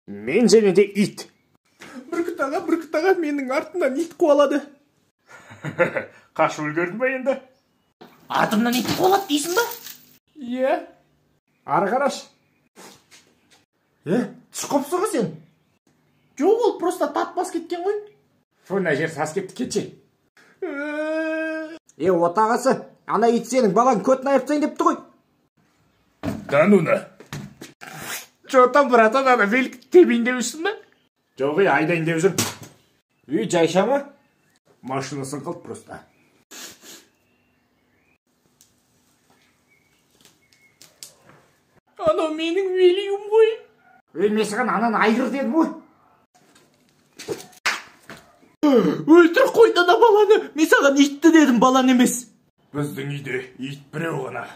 Мен және де ит. Бүркіт аға, Бүркіт аға, менің артымнан ит қуалады. Қашып үлгердің ба енді? Артымнан ит қуалады дейсің ба? Иә. Ары қарашы. Түш қопсың ғой сен. Жоқ, ол просто тат бас кеткен ғой. Фу, мына жер сас кетті, кетші. Отағасы, ана ит сенің балаң көтін айырып тастайын депті ғой. Да ну на. Чё там, братан, ана велик тебейін деп жүрсің бе? Жоқ, айдайын деп жүрмін. Үй жайша ма? Машинасын қалды просто. Анау менің велигім ғой. Мен саған ананы айғыр дедім ғой. Өлтір қойды ана баланы. Мен саған итті дедім, баланы емес. Біздің үйде ит біреу ғана.